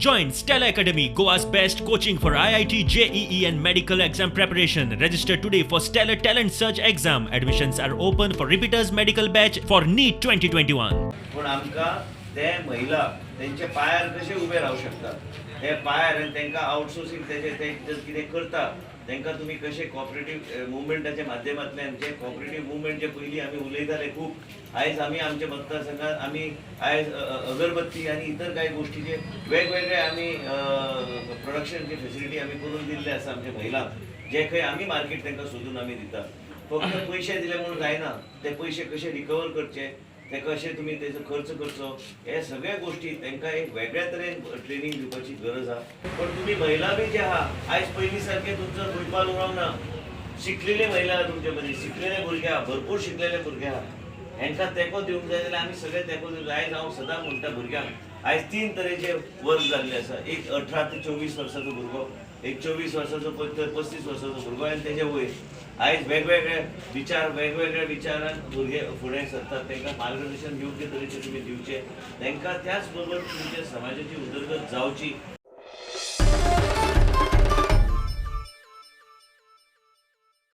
Join Stellar Academy, Goa's best coaching for IIT, JEE, and medical exam preparation. Register today for Stellar Talent Search exam. Admissions are open for repeaters medical batch for NEET 2021. पूण आमकां ते महिला तेंच्या पांयार कशे उबे रावंक शकता, ते पांयार आनी तांकां आउटसोर्सिंग तेजे ते जर कितें करता तांकां तुमी कशे कॉपरेटीव मुवमेंटाच्या माध्यमांतल्यान, जे कॉपरेटीव मुवमेंट जे पयलीं आमी उलयताले खूब, आयज आमी आमच्या मतदारसंघात आमी आयज अगरबत्ती आनी इतर कांय गोश्टीचे वेगवेगळे आमी प्रोडक्शनची फेसिलिटी आमी करून दिल्ले आसा आमच्या महिलांक, जे खंय आमी मार्केट तांकां सोदून आमी दिता. फक्त पयशे दिले म्हणून जायना, ते पयशे कशे रिकवर करचे, ते कशे तुमी तेजो खर्च करचो, हे सगळ्या गोश्टी तांकां एक वेगळ्या तरेन ट्रेनींग दिवपाची गरज आहा. पण तुमी महिला बी जे आहा, आयज पयलीं सारकें तुमचो भुंयपाल उरोंक ना. शिकलेले महिला आहा तुमचे मदीं, शिकलेले भुरगे आहा, भरपूर शिकलेले भुरगे आहा, हेंकां तेंको दिवंक जाय जाल्यार आमी सगळे तेंको दिवंक जाय. आयज हांव सदां म्हणटा भुरग्यांक, आयज तीन तरेचे वर्ग जाल्ले आसा. एक 18 ते 24 वर्साचो भुरगो, एक 24 वर्साचो 35 वर्साचो भुरगो आनी तेजे वयर. आयज वेगवेगळे विचार, वेगवेगळ्या विचारान भुरगे फुडें सरतात, तांकां मार्गदर्शन योग्य तरेचें तुमी दिवचें तांकां. त्याच बरोबर तुमच्या समाजाची उदरगत जावची.